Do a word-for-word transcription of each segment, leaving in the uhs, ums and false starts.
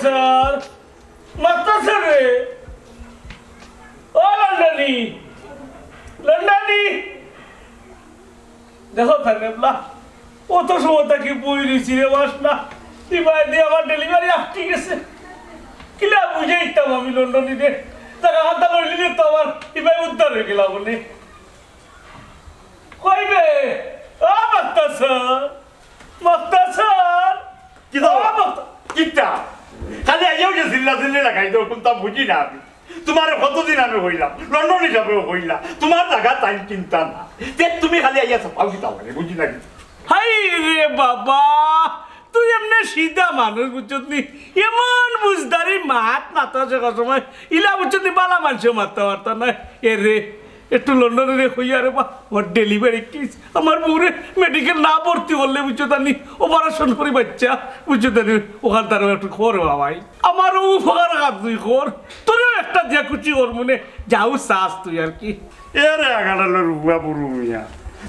Sir, master sir রে, ও লন্ডনি, লন্ডনি, দেখো স্যার এবলা, অত সময় থাকি বই রইছি রে বাস না, ইবায় দি আমার ডেলিভারি আটকি গেছে। কিলা বুঝাইতাম আমি লন্ডনিরে, তারা হাতা লইলি তো আমার ইবায় উদ্ধার হয়ে গেলাম বলে। কইবে, ও মাস্টার স্যার, মাস্টার স্যার, কিতা? ও মাস্টার কিতা? খালি আইয়াও যে চিল্লা চিল্লি লাগাই দেও, কোনটা বুঝি না আমি। তোমারে কতদিন আমি কইলাম, লন্ডনি যাবে কইলা, তোমার জাগা তাইন কিনতা না। তে তুমি খালি আইয়া চাপাও কিতা মানে, বুঝি না কিতা। হায় রে বাবা, তুই এমনে সিধা মানুষ, বুঝছত নি? এমন বুঝদারি মাত মাতস এক সময়, ইলা বুঝছত নি, বালা মানষেও মাততা পারতা নায়। এরে, একটু লন্ডনিরে কইয়া রে বা, ওর ডেলিভারি কেস, আমার বউরে মেডিকেল না ভর্তি করলে, বুঝছত নি, অপারেশন করি বাচ্চা, বুঝছত নি, অখান তার একটু কর বাবাই। আমারও উপকার কাজ তুই কর, তোরেও একটা দিয়া খুশি কর মনে, যাও চাস তুই আর কি। এরে আগাডালর উবা বুরু মিয়া,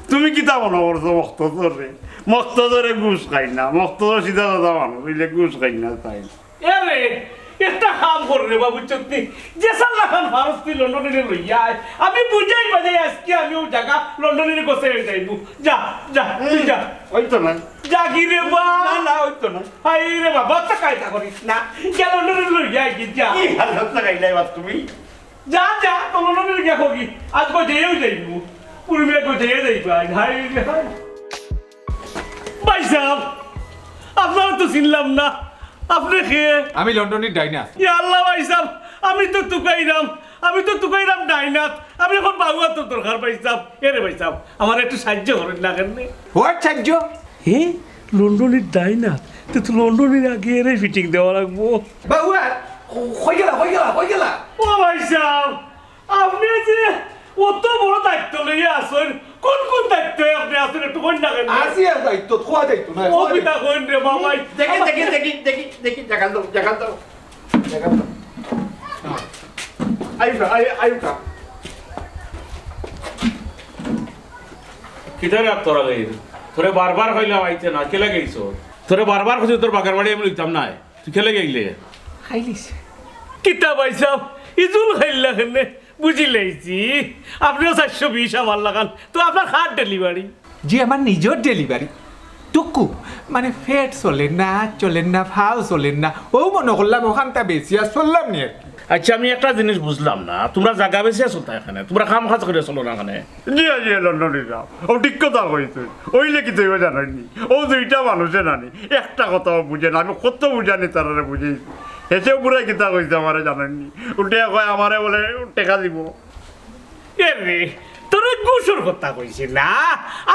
তুমি কিতা মনো করছো মক্তজরে? মক্তজরে ঘুষ খাই না, মক্তজর সিধা সাদা মানুষ, অইলে ঘুষ খাই না তাই। এরে, একটা কাম কর রে বাবু, বুঝছত নি? যে সাল্লাখান ফারস তুই লন্ডনিরে লইয়া আয়, আমি বুঝাই বাজাই আজকে আমি ও জাগা লন্ডনিরে গোছে হয়ে যাইবো। যা, যা, তুই যা। ওই তো না। যা কি রে বা? না, না, ওই তো না। হায় রে বাবা, তো কায়দা করিস না। যা লন্ডনিরে লইয়া আয় কি, যা। কি হালত লাগাইলাই বাপ তুমি? যা, যা, তোর মনে গিয়া কবি, আজ গো যেয়েও যাইবো, পুরুলিয়া গো যেয়ে যাইবো, আজ হায় রে হায়। ভাই সাহেব, আপনারে তো চিনলাম না, আপনে কে? আমি লন্ডনির ডাইনাত। ইয়া আল্লাহ ভাই সাহেব, আমি তো তুকাইরাম, আমি তো তুকাইরাম ডাইনাত, আমি এখন বাউয়া তো দরকার ভাই সাহেব। এরে ভাই সাহেব, আমার একটু সাহায্য করেন না কেন? হোয়াট সাহায্য? হে, লন্ডনির ডাইনাত, তে তো লন্ডনির আগে এরে ফিটিং দেওয়া লাগবো। বাউয়া, কই গেলা, কই গেলা, কই গেলা? ও ভাই সাহেব, আপনে যে অত বড় দায়িত্ব লইয়া আছইন, কোন কোন দায়িত্বে আপনে আছইন একটু কইন না কেন? আছি আর দায়িত্ব, খোয়া দায়িত্ব না, ও খোয়া কিতা দায়িত্ব। কইন রে বাবাই? দেখি, দেখি, দেখি, দেখি, দেখি, জাগাল দাও, জাগাল দাও, জাগাল দাও। আইউকা, আই-, আইউকা। কিতারে আত তোরা গেইর? তোরে বারবার কইলাম আইতে না, কেলা গেইছো? তোরে বারবার কইছি তোর বাগার বাড়ি আমি লইতাম নায়। তুই কেলা গেইলে? খাইলিস। কিতা ভাই সাহেব, ইজুল খাইলা কেনে? বুঝিলাইছি। আপনেও চাইরশো বিশ আমার লাখান। তো আপনার কার ডেলিভারি? জি, আমার নিজর ডেলিভারি। টুকু, মানে পেট চলের না, আত চলের না, পাও চলের না। অউ মনো করলাম অখানতা বেচিয়া চললাম নি আর কি। আচ্ছা, আমি একটা জিনিস বুঝলাম না, তুমরা জাগা বেচিয়া চলতায় কেনে? তুমরা কাম কাজ করিয়া চলো না কেনে? জি, জি, লন্ডনি সাব, অউ ঠিক কথা কইছইন। অইলে কিতা অইবো জানইন নি? অউ দুইটা মানুষে নানি, একটা কথাও বুঝে না। আমি কত বুঝানি তারারে বুঝাইছি। হেষে বুড়ায় কিতা কইছে আমারে জানইন নি? উল্টা কয় আমারে বুলে টেকা দিবো। এরে, তোরে ঘুষর কথা কইছি না।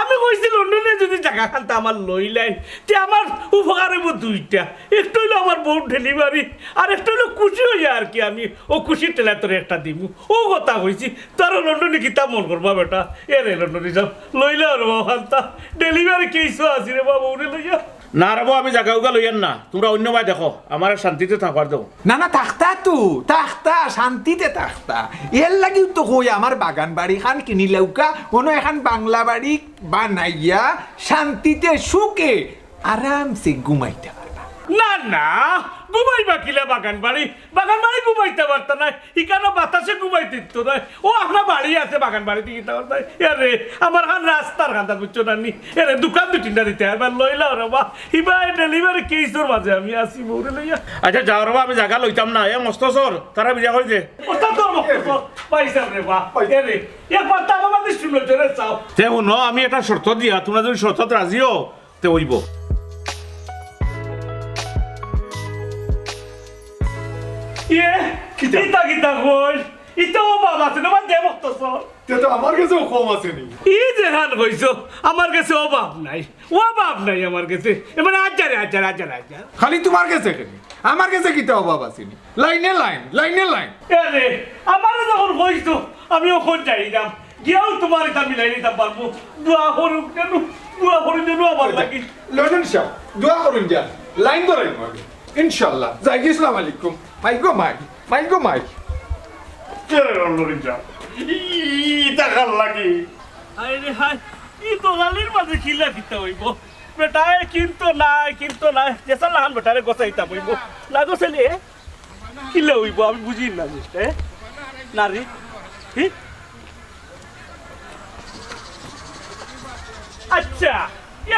আমি কইছি লন্ডনে যদি জাগা খানতা আমার লইলাইন, তে আমার উপকার অইবো দুইটা। একটা অইলো আমার বউর ডেলিভারি, আর একটা অইলো খুশি অইয়া আর কি, আমি অউ খুশির ঠেলায় তোরে একটা দিমু। অউ কথা কইছি, তোরা লন্ডনি কিতা মনো করবা বেটা? এরে লন্ডনি সাব, লইলা রে বাবা খানতা, ডেলিভারি কেসও আছি রে বাবা, বউরে লইয়া। না রে বাবা, আমি জাগা উগা লইয়ার না, তুমরা অইন্য বায় দেখো, আমারে শান্তিতে থাকবার দেও। না, না, থাকতা তো, থাকতা, শান্তিতে থাকতা। এরলাগিউ তো কই আমার বাগান বাড়ি খান কিনিলাউক্কা, অনো এখান বাংলা বাড়ি বানাইয়া শান্তিতে সুখে আরামসে ঘুমাইতা পারবা। না, না, ঘুমাইবা কিলা বাগান বাড়ি? বাগান বাড়ি ঘুমাইতা পারতা নায়, ইখানো বাতাসে ঘুমাইতা দিতো নায়। অউ আপনার বাড়ি আছে, বাগান বাড়িত কিতা করতায়? এরে, আমার খান রাস্তার কান্দাত বুঝছো না নি? এরে, দোকান দুই তিনটা দিতায় পারবা, লইলাও রে বা। ইবায় ডেলিভারি কেসর মাঝে আমি আছি, বউরে লইয়া। আচ্ছা, যাও রে বা, আমি জাগা লইতাম না। এ মস্ত চোর, তারা বিয়া করি দে। ওটা তোর মস্ত চোর, পয়সা রে বা। এরে, একবার তো আমার মাঝে শুনো, জোরে চাও। তে হুনো, আমি একটা শর্ত দিয়া, তুমরা যদি শর্তত রাজি অও, তে অইবো। ইয়ে, কিতা? কিতা কিতা কই? ইতা অভাব আছে না, দে মস্ত চোর। তে তো আমার গেছেও কম আছে নি। ই যেখান কইছো, আমার গেছে অভাব নাই। অভাব নাই আমার গেছে। এ মানে হাজারে, হাজারে, হাজারে, হাজারে। খালি তুমার গেছে কেনে? আমার গেছে কিতা অভাব আছে নি? লাইনে লাইন, লাইনে লাইন। এরে, আমারে যখন কইছো, আমি অখন যাইরাম। গিয়াউ তুমার ইতা মিলাই নিতাম পারমু। দোয়া করুক যেন, দোয়া করুক যেন আমার লাগি। লন্ডন সাব, দোয়া করুন যা। লাইন ধরাইমু আমি। ইনশাআল্লাহ। যাইগি, আসসালামু আলাইকুম। মাই গো মাই, মাই গো মাই। কে রে লন্ডন সাব? ই-, ইতা কার লাগি? হায় রে হায়, ই দলালির মাঝে কিলা কিতা অইবো? বেটায় কিন্তু নাই, কিন্তু নাই। যেসার লাখান বেটারে গোছাইতাম অইবো। না গোছাইলে কিলা অইবো? আমি বুঝি না জিনিসটা, এ? নারী? হি? আচ্ছা,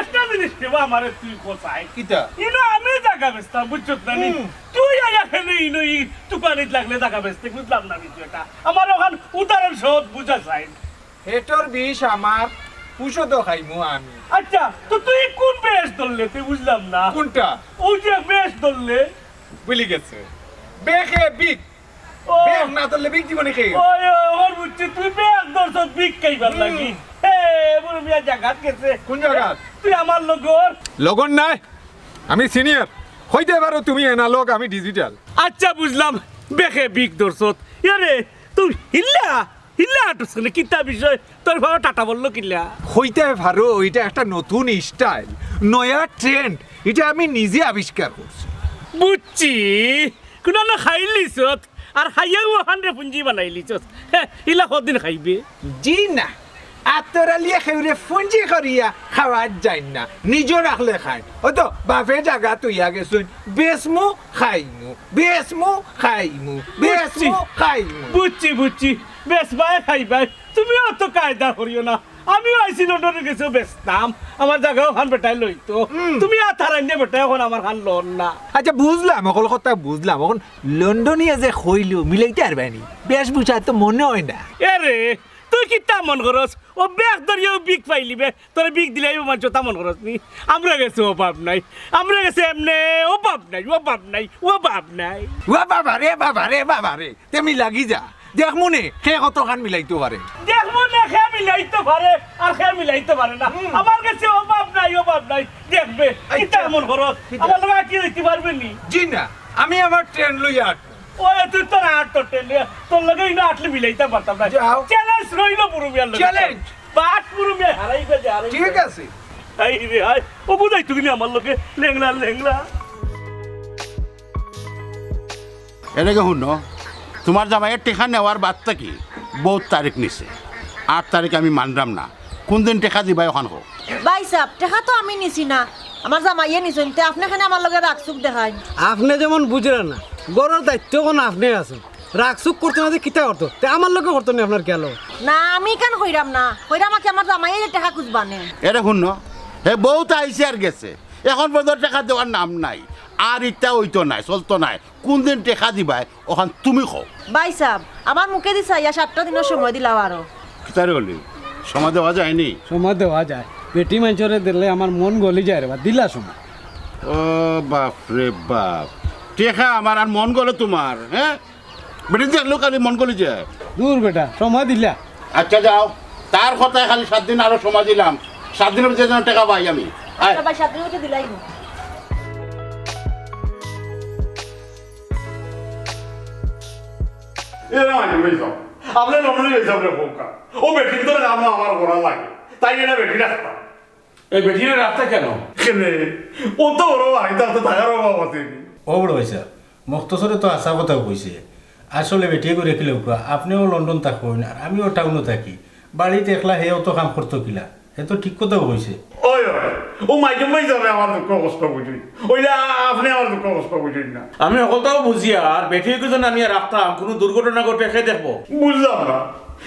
একটা জিনিস দেবা আমারে তুই গোছাই। কিতা? ইনো আমি জাগা বেচতাম, বুঝছত না নি? হুম। তুই আইয়া কেনে ইনো ই তুকানিত লাগলে জাগা বেচতে, বুঝলাম না আমি তো এটা। আমার ওখান উদাহরণ সহজ বুঝা যায়। হেটর বিষ আমার, ঔষধও খাইমু আমি। আচ্ছা, তো তুই কোন বেশ ধরলে? তুই বুঝলাম না। কোনটা? ওই যে বেশ ধরলে। ভুলি গেছে। বেখে বিক। ও। বেখ না ধরলে বিক দিব নি কে? ওই, ওই, ওর বুঝছি, তুই বেখ ধরছস বিক খাইবার হুম। লাগি। হে, বুড়ো মিয়া জাগাত গেছে। কোন জাগাত? তুই আমার লগর। লগর নাই, আমি সিনিয়র। হইতে পারো তুমি অ্যানালগ, আমি ডিজিটাল। আচ্ছা, বুঝলাম, বেখে বিক ধরছত। ইয়ারে, তুই হিল্লা, হিল্লা আটস কেনে? কিতা বিষয়? তোর বাবা টাটা বললো কিলা? হইতে পারো, এটা একটা নতুন স্টাইল, নয়া ট্রেন্ড, এটা আমি নিজে আবিষ্কার করছি। বুঝছি, কুনানো খাইলিছত, আর খাইয়াও ওখানরে পুঞ্জি বানাইলিছত। হে, ইলা কদিন খাইবে? জি না, আতর আলিয়া খেউরে পুঞ্জি করিয়া খাওয়া যায় না, নিজে রাখলে খায়। ও তো বাপে জাগা তুইয়া গেছুন, বেসমু খাইমু, বেসমু খাইমু, বুঝছি। বেসমু খাইমু। বুঝছি, বুঝছি, বেসবায় খাইবায়, তুমি অত কায়দা করিও না। আমিও আইছি লন্ডনের গেছে বেচতাম, আমার জাগা ওখান বেটায় লইতো। হুম। তুমি আর তারাইনে বেটায় এখন আমার খান লন না। আচ্ছা, বুঝলাম, অকল কথা বুঝলাম। এখন লন্ডনিয়া যে কইলো, মিলাইতে পারবায়নি, বেশভূষা তো মনে হয় না। এ রে, তুই কিতা মন করস? ও বেখ ধরিয়াও বিক পাইলিবে, তোরে বিক দিলাইবো মানষে, তা মন করস নি? আমরা গেছে অভাব নাই, আমরা গেছে এমনে অভাব নাই, অভাব নাই, অভাব নাই। ও বাবা রে, বাবা রে, বাবা রে, তে মিলাগি যা। দেখমু নে, কে কতখান মিলাইতো পারে। দেখমু নে, কে মিলাইতো পারে, আর কে মিলাইতো পারে না। হুম। আমার গেছে অভাব নাই, অভাব নাই। দেখবে, আচ্ছা। কিতা মন করস? কিতা? আমার লগে আটিয়া যাইতে পারবে নি? জি না, আমি আমার ট্রেন লইয়া আটমু। ওই, তুই তোর আট, তোর ট্রেন লইয়া, তোর লগে ইনো আটলে মিলাইতাম পারতাম না। যাও। চ্যালেঞ্জ রইলো বুড়ো মিয়ার লগে। চ্যালেঞ্জ। বাট বুড়ো মিয়া হারাইবে যে, হারাইবে। ঠিক আছে। এই রে, আয়। ও বুঝাই তুমি আমার লগে, লেংড়া, লেংড়া। এদিকে হুনো, তোমার জামাইয়ে টেকা নেওয়ার বাদ থাকি বউত তারিখ নিছে। আট তারিখ আমি মানরাম না। কোন দিন টেকা দিবায় ওখান কও। ভাইসাব, টেকা তো আমি নিছি না, আমার জামাইয়ে নিছইন, তে আপনে কেনে আমার লগে রাগ-চুক দেখাইন? আপনে যেমন বুঝরা না, ঘরর দায়িত্ব অখন আপনে আছইন। রাগ-চুক করতো না তে কিতা করতো? তে আমার লগে করতো নি আপনার খেয়াল? না, আমি ইখান কইরাম না, কইরাম আকি আমার জামাইয়ে টেকা খুজবা নে। এরে হুনো, হে বউত আইছে আর গেছে, অখন পর্যন্ত টেকা দেওয়ার নাম নাই। আর ইতা অইতো নায়, চলতো নায়। কোন দিন টেকা দিবায়, ওখান তুমি কও। ভাইসাব, আমার মুখেদি চাইয়া সাতটা দিনর সময় দিলাও আরো। কিতারে অলি? সময় দেওয়া যায়নি? সময় দেওয়া যায়। বেটি মানষরে দিলে আমার মন গলি যায় রে বা, দিলা সময়। ও বাপ রে বাপ, টেকা আমার আর মন গলে তোমার, হ্যাঁ? বেটি দেখলেও খালি মন গলি যায়। দূর বেটা, সময় দিলা। আচ্ছা যাও, তার কথায় খালি সাত দিন আরো সময় দিলাম, সাত দিনর ভিতরে যেন টেকা পাই আমি। আয়। আচ্ছা ভাই, সাত দিনর ভিতরে দিলাইমু। এরা মানে ভাই সব। আপনে লন্ডনে গেছে আপনে খোকা। ও বেটিন্তর কামো আমার করা লাগে। তাই এটা বেটি রাখতাম। এই বেটিরে রাখতা কেনে? কেনে? ও তো ওরও আইতা তো থাকার অভাব আছে নি। ও বড় ভাইসাব, মখতসরে তো হাছা কথাউ কইছে। আসলে বেটিয়ে করি কিলা কউক্কা, আপনেও লন্ডন থাকইন, আর আমিও টাউনো থাকি। বাড়িত একলা হে অত কাম করতো কিলা? হে তো ঠিক কথাউ কইছে। ওই, ওই, ও মাইজুম ভাইসাবে আমার দুঃখ কষ্ট বুঝইন। ওইলা আপনে আমার দুঃখ কষ্ট বুঝইন না। আমি হকলতাউ বুঝিয়ার, বেটিরে কিজন আনিয়া রাখতাম, কুনু দুর্ঘটনা ঘটে কে দেখবো? বুঝলাম না,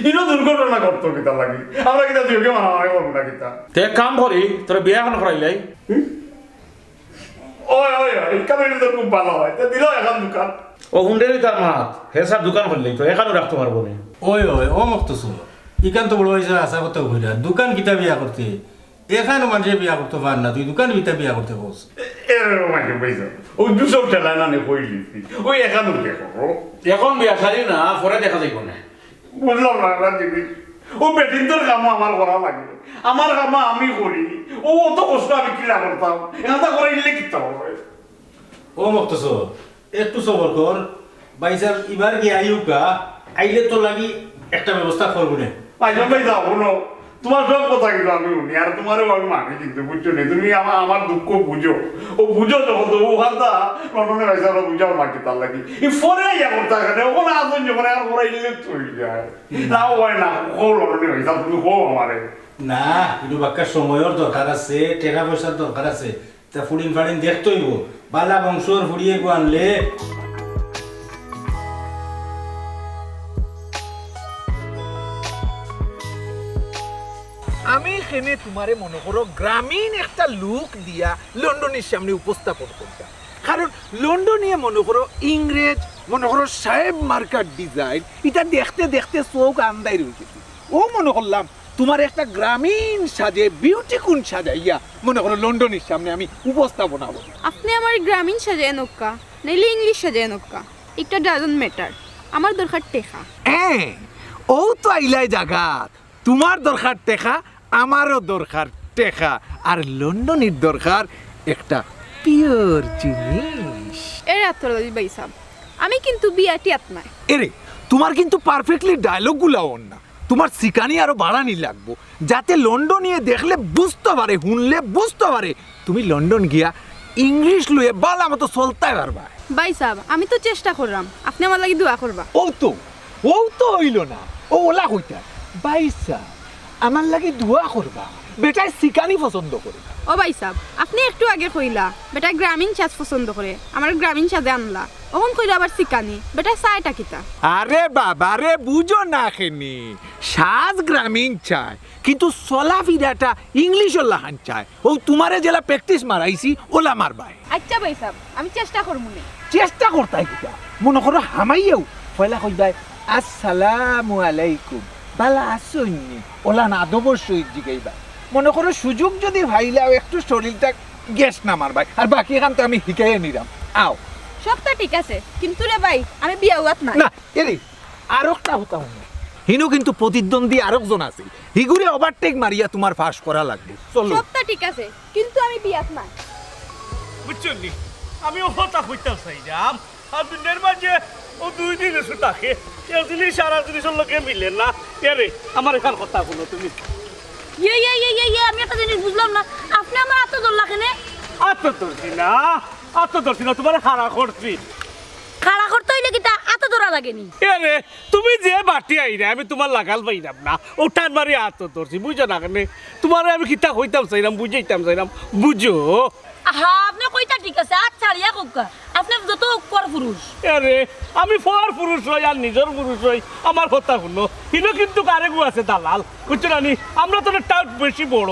ইনো দুর্ঘটনা ঘটতো কিতার লাগি? আমরা কিতা দুইওগে মারামারি করমু না কিতা? তে এক কাম করি, তোরে বিয়া অখন করাইলাই। হুম? ওই, ওই, ওই, ইনকাম তো খুব ভালা অয়। তে দিলাও এখান দুকান। ও হুন্ডেরি তার মাত, হে স্যার দুকান খুললেই তো, এখানও রাখতো পারবো নি। ওই, ওই, ও মখতসর, ইখান তো বড় ভাইসাবে হাছা কথাউ কইরা, দুকান কিতা বিয়া করতে? এখানও মানষে বিয়া করতো পারে না, তুই দুকান কিতা বিয়া করতে কস? এ, এরে মাইজুম ভাইসাব, ও দুশো ঠেলা না নে কইলি, ওই এখানও দেখো। অখন বিয়া শাদি না, পরে দেখা যাইবো না। বুঝলাম না একটা জিনিস। ও বেটিন্তর কামো আমার করা লাগে, আমার কামো আমি করি, ও অত কষ্ট আমি কিলা করতাম? এখানতা করাইলে কিতা অয়? ও মখতসর, একটু সবর কর। ভাইসাব ইবার গিয়া আইউক্কা, আইলে তোর লাগি একটা ব্যবস্থা করমুনে। মাইজুম ভাইসাব, হুনো, তুমার সব কথা কিন্তু আমি হুনি, আর তুমারেও আমি মানি, কিন্তু বুঝছো নি? তুমি আমা-, আমার দুঃখ বুঝো। অউ বুঝো যখন, তো অখানতা লন্ডনে পাইছো, আমরা বুঝাও না কিতার লাগি। ই ফরে আইয়া করতা কেনে? অখন আছইন যখন, আর করাইলে তো অই যায়। না অয় না, কও লন্ডনে পাইছো, তুমি কও আমারে। না, ইনো বাক্কা সময়র দরকার আছে, টেকা পয়সার দরকার আছে। তা ফুড়িন ফাড়িন দেখতে অইবো, বালা বংশর ফুড়ি এগু আনলে। আমি কেনে তুমারে মনো করো গ্রামীণ একটা look দিয়া লন্ডনীর সামনে উপস্থাপন করতাম, কারণ লন্ডনীয়ে মনো করো ইংরেজ, মনো করো সাহেব মার্কার design, ইটা দেখতে দেখতে চউখ আন্দাইর অই গেছে। অউ মনো করলাম তুমারে একটা গ্রামীণ সাজে, beauty queen সাজাইয়া মনো করো লন্ডনীর সামনে আমি উপস্থাপনা করমু। আপনে আমারে গ্রামীণ সাজাইন অউক্কা, নাইলে ইংলিশ সাজাইন অউক্কা, ইটা doesn't matter, আমার দরকার টেকা। হ্যাঁ, অউ তো আইলায় জাগাত। তুমার দরকার টেকা, আমারও দরকার টেকা, আর লন্ডনীর দরকার একটা pure জিনিস। এরে আতর আলী ভাইসাব, আমি কিন্তু বিয়া টিয়াত নায়। এরে, তুমার কিন্তু perfectly dialogue গুলা অর না। তুমার সিকানি আরো বাড়ানি লাগবো, যাতে লন্ডনীয়ে দেখলে বুঝতো পারে, হুনলে বুঝতো পারে, তুমি লন্ডন গিয়া ইংলিশ লইয়া বালা মতো চলতায় পারবায়। ভাইসাব, আমি তো চেষ্টা কররাম, আপনে আমার লাগি দোয়া করবা। অউ তো, অউ তো অইলো না। অউ অলা কইতা, ভাইসাব, আমার লাগি দোয়া করবা। বেটায় সিকানি পছন্দ করে। ও ভাইসাব, আপনে একটু আগে কইলা বেটায় গ্রামীণ সাজ পছন্দ করে, আমারে গ্রামীণ সাজে আনলা, অখন কইলা আবার সিকানি, বেটায় চায়টা কিতা? আরে বাবারে, বুঝো না কেনে, সাজ গ্রামীণ চায়, কিন্তু চলাফিরাটা ইংলিশর লাখান চায়। অউ তুমারে যেলা practice মারাইছি, অলা মারবায়। আইচ্ছা ভাইসাব, আমি চেষ্টা করমুনে। চেষ্টা করতায় কিতা? মনো করো হামাইয়াউ পয়লা কইবায়, "আসসালামু আলাইকুম, বালা আছইন নি?" অলান আদবর সহিত জিগাইবায়। মনো করো সুযোগ যুদি পাইলাও একটু শরীলটা গেছ না মারবায়, আর বাকিখান তো আমি হিকাইয়া নিরাম। আও। সবতা ঠিক আছে, কিন্তু রে ভাই, আমি বিয়া অওয়াত নায়। না, এরে, আরোকটা কথা হুনো। হিনো কিন্তু প্রতিদ্বন্দ্বী আরোকজন আছে। হিগুরে overtake মারিয়া তুমার পাশ করা লাগবো। চলো। সবতা ঠিক আছে, কিন্তু আমি বিয়াত নায়। বুঝছো নি? আমি অউ কথা কইতাম চাইরাম। আর দুনিয়ার মাঝে অউ দুই জিনিস থাকে, এক জিনিস আর এক জিনিসর লগে মিলে না। এরে, আমার এখান কথা হুনো তুমি। ইয়ে, ইয়ে, ইয়ে, ইয়ে, ইয়ে, আমি একটা জিনিস বুঝলাম না। আপনে আমার আতো ধরলা কেনে? আতো ধরছি না, আতো ধরছি না, তুমারে খাড়া করছি। খাড়া করতে অইলে কিতা আতো ধরা লাগেনি? এরে, তুমি যে বাটি আইরায়, আমি তুমার লাগাল পাইরাম না, অউ টান মারি আতো ধরছি, বুঝো না কেনে? তুমারে আমি কিতা কইতাম চাইরাম, বুঝাইতাম চাইরাম, বুঝো। আহা, আপনে কইতা ঠিক আছে, আত ছাড়িয়া কউক্কা। আপনে যত পর পুরুষ। আরে, আমি পর পুরুষ অই আর নিজর পুরুষ অই, আমার কথা হুনো। হিনো কিন্তু আরেকগু আছে দালাল, বুঝছো না নি? আমরার তো টাউট বেশি বড়।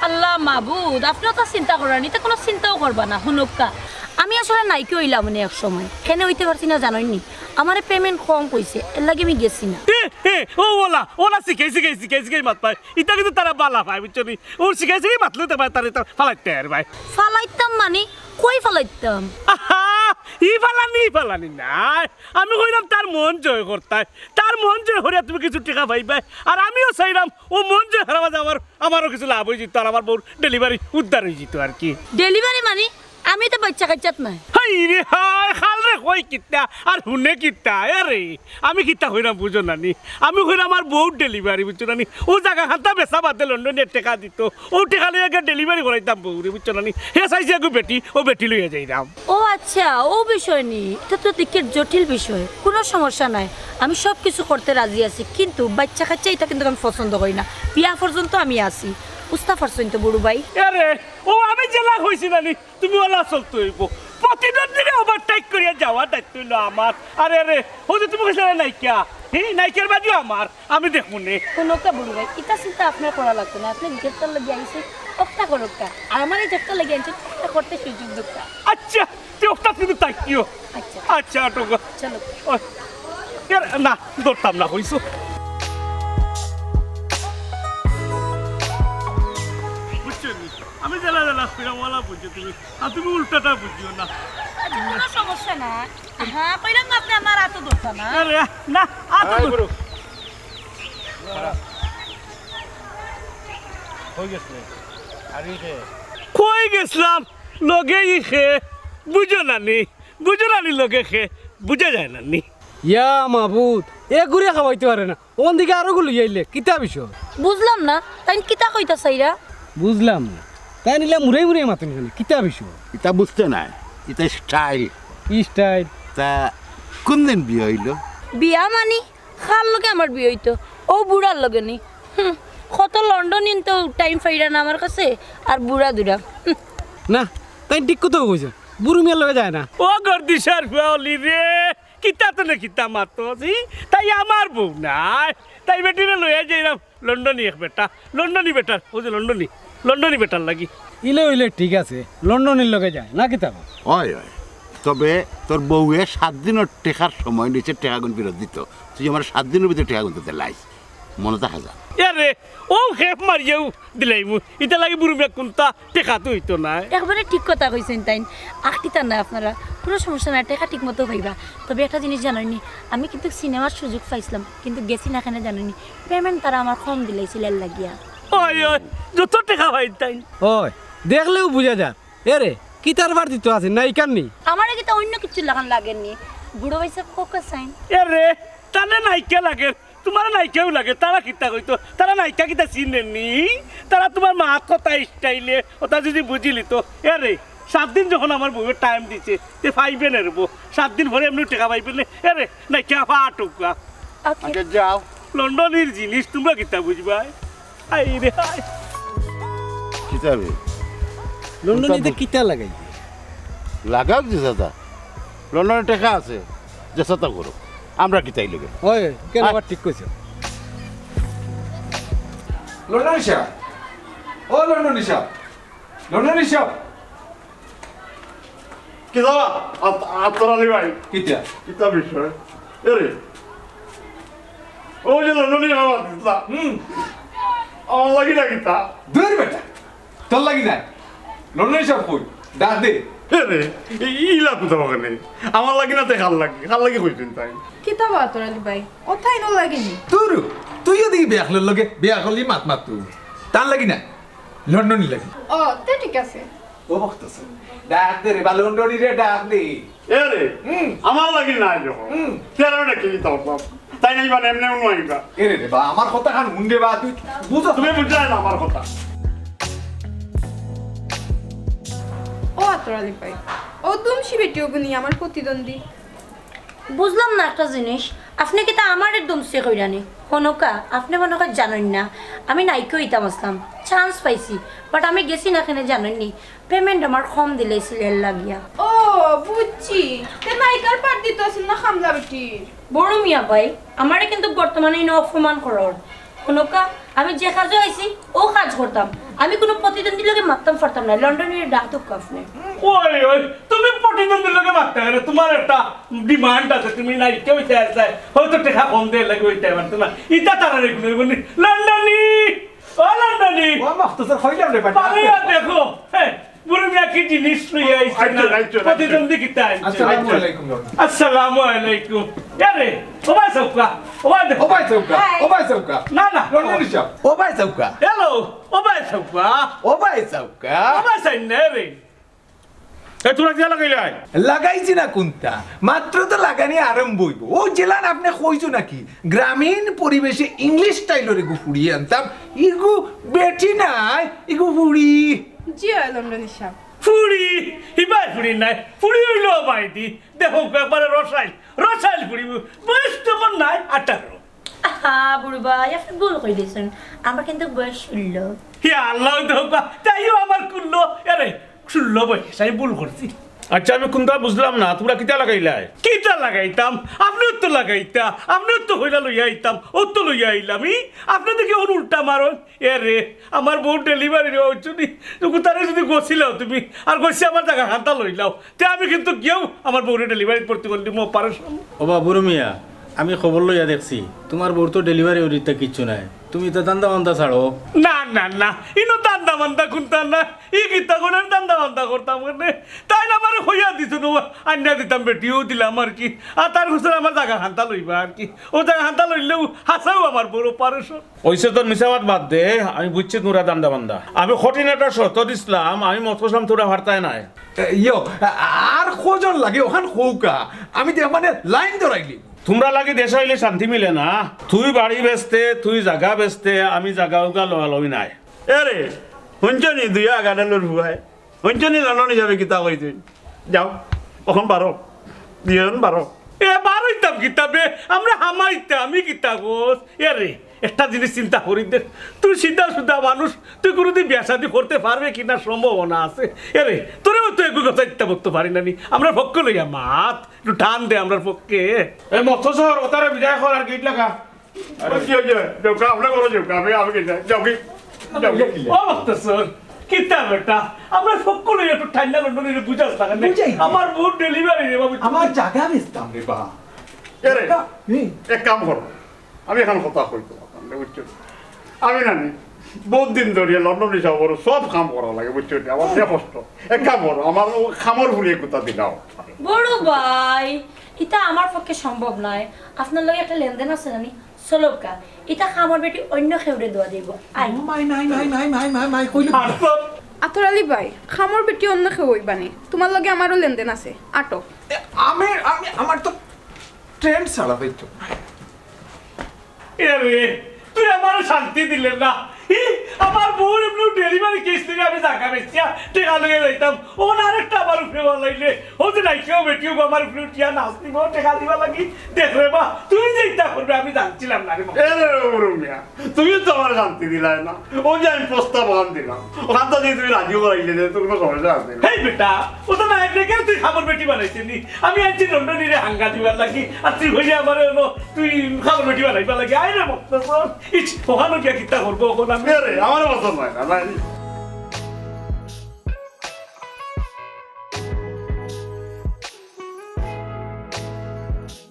আল্লা মাবুদ, আপনে অতা চিন্তা কররা নি, ইতা কুনু চিন্তাও করবা না। হুনউক্কা, আমি আসলে নায়িকা অইলাম অনে এক সময়, কেনে অইতে পারছি না জানইন নি? আমারে payment কম কইছে, এরলাগি আমি গেছি না। এ, এ, অউ অলা, অলা শিখাই, শিখাই, শিখাই, শিখাই মাতবায়। ইতা কিন্তু তারা বালা পায়, বুঝছো নি? অউ শিখাই, শিখাই মাতলে তো ভাই, তারে তো ফালাইতে আর ভাই। ফালাইতাম মানি? কই ফালাইতাম? আহা, ই ফালানি, ই ফালানি নায়। আমি কইরাম তার মন জয় করতায়। তার মন জয় করিয়া তুমি কিছু টেকা পাইবায়। আর আমিও চাইরাম অউ মন জয় করার মাঝে আমার, আমারও কিছু লাভ অইযিতো, আর আমার বউর delivery উদ্ধার অইযিতো আর কি। Delivery মানি? আমি তো বাইচ্চা কাইচ্চাত নায়। হায় রে হায়, খালরে কয় কিতা আর হুনে কিতা, এরে। আমি কিতা কইরাম বুঝো না নি? আমি কইরাম আমার বউর delivery, বুঝছো না নি? অউ জাগাখানতা বেচা বাদে লন্ডনীয়ে টেকা দিতো, অউ টেকা লইয়া গিয়া delivery করাইতাম বউরে, বুঝছো না নি? হে চাইছে এগু বেটি, অউ বেটি লইয়া যাইরাম। ও আচ্ছা, অউ বিষয় নি, ইটা তো দেখিয়ার জটিল বিষয়। কুনু সমস্যা নাই, আমি সব কিছু করতে রাজি আছি, কিন্তু বাইচ্চা কাইচ্চা ইতা কিন্তু আমি পছন্দ করি না। বিয়া পর্যন্ত আমি আছি, বুঝতা পারছইন তো বুরু ভাই? এরে, অউ আমি যেলা কইছি না নি, তুমি অলা চলতে অইবো। প্রতিদ্বন্দ্বীরে overtake করিয়া যাওয়ার দায়িত্ব অইলো আমার। আরে, আরে, অউ যে তুমি কইছলায় নায়িকা, হে, নায়িকার বাজিও আমার, আমি দেখমুনে। হুনউক্কা বুরু ভাই, ইতা চিন্তা আপনার করা লাগতো না। আপনে যেকটার লাগি আইছইন, অকটা করউক্কা। আর আমারে যেকটার লাগি আনছইন, অকটা করতে সুযোগ দেউক্কা। আচ্ছা, তে অকটা কিন্তু থাকিও। আচ্ছা। আচ্ছা, আটক। চলো। ওই, এর, না, ধরতাম না, কইছো। বুঝছো নি? আমি যেলা যেলা কইরাম, অলা বুঝছো তুমি। আর তুমি উল্টাটা বুঝিও না। আচ্ছা, কুনু সমস্যা না। হ্যাঁ, কইলাম না আপনে আমার আতো ধরতা না। আরে, না, আতো ধর- কই গেছলাম? লগে ই কে? বুঝো না নি? বুঝো না নি লগে কে? বুঝা যায় না নি? ইয়া মাবুদ, এগুরে খাওয়াইতে পারে না, অন দিকে আরোগু লইয়া আইলে, কিতা বিষয়? বুঝলাম না, তাইন কিতা কইতা চাইরা? বুঝলাম না, তাইন ইলা মুরাই মুরাই মাতইন কেনে, কিতা বিষয়? ইতা বুঝতে নায়, ইতা স্টাইল। কি স্টাইল? তা কোন দিন বিয়া অইলো? বিয়া মানি? কার লগে আমার বিয়া অইতো? অউ বুড়ার লগে নি? হুম, কত লন্ডনিন তো টাইম পাইরা না আমার কাছে, আর বুড়া দুড়া। হুম। না, তাইন ঠিক কথা কইছে, বুড়া মিয়ার লগে যায় না। ও গর্দিশার ফুয়া অলি রে, কিতা তনে কিতা মাতো জি? তাই আমার বউ নায়, তাই বেটিরে লইয়া যাইরাম লন্ডনি এক বেটা, লন্ডনি বেটার, অউ যে লন্ডনি, লন্ডনি বেটার লাগি। ইলে অইলে ঠিক আছে, লন্ডনির লগে যায় না কিতা বা? অয়, অয়। তবে তোর বউয়ে সাত দিনর টেকার সময় নিছে, টেকাগুন ফিরত দিতো। তুই আমার সাত দিনর ভিতরে টেকাগুন তো দিলাইস। মনো থাকে যেন। এরে, অউ খেপ মারিয়াউ দিলাইমু। ইতা লাগি বুড়া মিয়া কুন্তা টেকা তো অইতো নায়। একবারে ঠিক কথা কইছইন তাইন। আখটিতা না আপনারা, কুনু সমস্যা নাই, টেকা ঠিক মতো পাইবা। তবে একটা জিনিস জানইননি, আমি কিন্তু সিনেমার সুযোগ পাইছলাম, কিন্তু গেছি না কেনে জানইননি, পেমেন্ট তারা আমার কম দিলাইছিল এর লাগিয়া। অয়, অয়, যত টেকা পাইন তাইন। অয়, দেখলেউ বুঝা যায়। এরে, কিতার বার দিতো আছে, নায়িকার নি? আমারে কিতা অইন্য কিচ্ছু লাখান লাগের নি? বুড়া ভাইসাব কউক্কা চাইন। এরে, তানে নায়িকা লাগের, তুমারে নায়িকাউ লাগের, তারা কিতা কইতো? তারা নায়িকা কিতা চিনইন নি? তারা তুমার মাত কথা স্টাইলে, অতা যদি বুঝিলিতো। এরে, সাত দিন যখন আমার বউয়ে টাইম দিছে, তে পাইবে নে রে বউ। সাত দিন পরে এমনেউ টেকা পাইবে নে। এরে, নায়িকা ফাটুকা। ওকে। আচ্ছা, যাও। লন্ডনির জিনিস তুমরা কিতা বুঝবায়? হায় রে হায়। কিতা বে? লন্ডনিতে কিতা লাগাইছে? লাগাউক যেতা। লন্ডনে টেকা আছে, যেতা করুক। আমরা কিতা ইর লগে? অয়, কেনে আয়। আবার ঠিক কইছো? লন্ডনি সাব, ও লন্ডনি সাব, লন্ডনি সাব। কিতা বা? আত-, আতর আলী ভাই। কিতা? কিতা বিষয়? এরে, অউ যে লন্ডনি আমার দিতা। হুম। আমার লাগি না কিতা? দূর বেটা, তোর লাগি নায়। লন্ডনি সাব কই? ডাক দে। এরে, ই-, ইলা কুন্তা বা কেনে? আমার লাগি না তে কার লাগি? কার লাগি কইছইন তাইন? কিতা বা আতর আলী ভাই? অউ তাইন অর লাগি নি? দূর, তুইও দেখি বেয়াকলর লগে বেয়াকলি মাত মাতো। তার লাগি না, লন্ডনির লাগি। ও, তে ঠিক আছে। ও বক্ত আছে। ডাক দে রে বা, লন্ডনিরে ডাক দে। এরে, হুম। আমার লাগি নায় যখন। হুম। তে আর নাকি নিতাম? তাইন মানে এমনে অন্য আইবা। এরে রে বা, আমার কথা খান হুন রে বা, তুই বুঝো। তুমি বুঝলায় না আমার কথা। ও আতর আলী ভাই, অউ দুমশি বেটি অগু নি আমার প্রতিদ্বন্দ্বী। বুঝলাম না একটা জিনিস, আপনে কিতা আমারে দুমশি কইরা নি? হুনউক্কা, আপনে মনো কয় জানইন না, আমি নায়িকা অইতাম আছলাম, চান্স পাইছি, but আমি গেছি না কেনে জানইন নি, পেমেন্ট আমার কম দিলাইছিল এর লাগিয়া। ও, বুঝছি, তে নায়িকার পার্ট দিতো আছিল না কামলা বেটির? বুড়া মিয়া ভাই, আমারে কিন্তু বর্তমানে ইনো অপমান করর। হুনউক্কা, আমি যে কাজো আইছি, অউ কাজ করতাম। আমি কুনু প্রতিদ্বন্দ্বীর লগে মাততাম পারতাম না। লন্ডনিরে ডাক দেউক্কা আপনে। ওই, ওই, তুমি প্রতিদ্বন্দ্বীর লগে মাততায় কেনে? তুমার একটা ডিমান্ড আছে, তুমি নায়িকা অইতায় চাইরায়, হয়তো টেকা কম দেয় লাগে অইতায় পারতো না। ইতা তারারে কুনু অইবো নি? লন্ডনি! ও লন্ডনি! ও মখতসর, কইলাম রে বেটা। পারে আর দেখো, হ্যাঁ। বুড়া মিয়া কি জিনিস লইয়া আইছে আইছে, না? আইছে, আইছে। প্রতিদ্বন্দ্বী কিতা আইছে? আসসালামু আলাইকুম, লন্ডন। আসসালামু আলাইকুম। এরে, ও ভাই চাউক্কা, ও ভাই দেখো। ও ভাই চাউক্কা, হাই। ও ভাই চাউক্কা। না, না। লন্ডনি সাব, ও ভাই চাউক্কা। হ্যালো, ও ভাই চাউক্কা। ও ভাই চাউক্কা। ও ভাই চাইন না রে। এ, তুমরা কিতা লাগাইলায়? লাগাইছি না কুন্তা? মাত্র তো লাগানি আরম্ভ অইবো। অউ যেলান আপনে কইছো নাকি, গ্রামীণ পরিবেশে ইংলিশ স্টাইলর এগু ফুড়ি আনতাম, ইগু বেটি নায়, ইগু ফুড়ি। জি অয়, লন্ডনি সাব। ফুড়ি, ইবায় ফুড়ি নায়, ফুড়ি অইলো বাইদি। দেখো, একবারে রসাইল, রসাইল ফুড়ি, বয়স তেমন নায়, আঠারো। আহা, বুড়া ভাই, আপনে ভুল কইলিছইন, আমার কিন্তু বয়স ষোলো। ইয়া আল্লাহ, দেখো, তাইও আমার কুল্লো, আরে, ষোলো বয়স, আমি ভুল করছি। আচ্ছা, আমি কুন্তা বুঝলাম না, তুমরা কিতা লাগাইলায়? কিতা লাগাইতাম? আপনেও তো লাগাইতা, আপনেও তো কইলা লইয়া আইতাম, অউ তো লইয়া আইলাম। ই, আপনে দেখি অউ উল্টা মারইন। এরে, আমার বউর ডেলিভারি রে, অউ যদি, তারে যদি গছিলাও তুমি, আর গছি আমার জাগা খান্তা লইলাও, তে আমি কিন্তু গিয়াউ আমার বউরে ডেলিভারিত ভর্তি করি দিমু, অপারেশন। ও বা বুড়া মিয়া, আমি খবর লইয়া দেখছি, তুমার বউর তো ডেলিভারি অইতে কিচ্ছু নাই, তুমি তো ধান্দা বান্দা ছাড়ো। না, না, না, ইনো ধান্দা বান্দা কুন্তা না, ই কিতা কইন, ধান্দা বান্দা করতাম কেনে? তাইন আমারে কইয়া দিছইন, আনিয়া দিতাম, বেটিও দিলাম আর কি। আর তার পিছে আমার জাগা খান্তা লইবা আর কি। অউ জাগা খান্তা লইলেউ হাছাউ আমার বউর অপারেশন। অইছে তোর মিছা মাত বাদ দে, আমি বুঝছি তুমরা ধান্দা বান্দা। আমি কঠিন একটা শর্ত দিছলাম, আমি মত করছিলাম তুমরা পারতায় নায়। এ, ইয়ো, আ-, আর কয়জন লাগে অখান কউক্কা, আমি তো মানে লাইন ধরাইলি। তুমরার লাগি দেশো আইলে শান্তি মিলে না। তুই বাড়ি বেচতে, তুই জাগা বেচতে, আমি জাগা উগা লওয়া লই নাই। এরে, হুনছো নি দুইও আগাডালর ফুয়ায়? হুনছো নি লন্ডন হিসাবে কিতা কইছে? যাও, অখন বারো। দুইও বারো। এ, বারইতাম কিতা বে? আমরা হামাইতাম, ই কিতা কস? এরে, একটা জিনিস চিন্তা করি দে। তুই সিধা সুধা মানুষ, তুই কুনুদিন বিয়া শাদি করতে পারবে কিনা সম্ভাবনা আছে। এরে, তোরেও তো এগু কথা চিন্তা করতে পারি না নি। আমরা পক্ষ লইয়া মাত, একটু টান দে আমরার পক্ষে। এ মকতসর, ওতারে বিদায় কর আর গেইট লাগা। ওই যে, ওই যে, যাও, আপনি করো, যাও, আমি, আমি কি যাই? যাও কি? যাও কি? ও মকতসর, কিতা বেটা? আমরার পক্ষ লইয়া একটু ঠান্ডা লন্ডনিরে বুঝাস না কেনে? বুঝাই। আমার বউর ডেলিভারি রে বাবু। আমার জাগা বেচতাম রে বা। এরে, হুম। এক কাম করো, আমি অখন কথা কই তুমারে, বুঝছো? আমি নানি, বউত দিন ধরিয়া লন্ডনি হিসাবে সব কাম করা লাগে, বুঝছো নি? আমার যে কষ্ট। এক কাম করো, আমার ও কামর ফুড়ি এগুতা দিলাও। বড় ভাই, ইতা আমার পক্ষে সম্ভব নায়। আপনার লগে একটা লেনদেন আছে নানি? চলউক্কা, ইতা কামর বেটি অইন্য কেউরে দেওয়া দিবো। আই। মাই, মাই, মাই, মাই, মাই, মাই, মাই, কইলে আর তো আতর আলী ভাই, কামর বেটি অইন্য কেউ অইবা নি? তুমার লগে আমারও লেনদেন আছে, আটো। এ, আমি, আমি, আমার তো ট্রেন্ড ছাড়া যাইতো। এরে, তুই আমারে শান্তি দিলে না। ই, আমার বউর এমনে ডেলিভারি কেস লইয়া আমি জাগা বেচিয়া টেকা লইয়া যাইতাম। অখন আরেকটা আমার উপরে বানাইলে। ও যে নাইকেও বেটিও আমার উপরে উঠিয়া নাচ দিব, টেকা দিবা লাগি। দেখ রে বা, তুই যে ইতা করবে আমি জানছিলাম না রে বা। এরে রে, বড় মিয়া, তুমি তো আমারে শান্তি দিলায় না। ও যে আমি প্রস্তাব অখান দিলাম, অখান তো যদি তুমি রাজি করাইলে যে তোর কোনো সমস্যা আছে না। হেই বেটা, ও তো না, এটা কেন তুই কামর বেটি বানাইছে নি? আমি আনছি লন্ডনিরে হাঙ্গা দিবার লাগি, আর তুই হইলে আমারে হলো, তুই কামর বেটি বানাইবার লাগি। আয় রে মকতসর, ইস, অখানো গিয়া কিতা করবো অখন আমি? এরে, আমার পছন্দ হয় না, ভাই।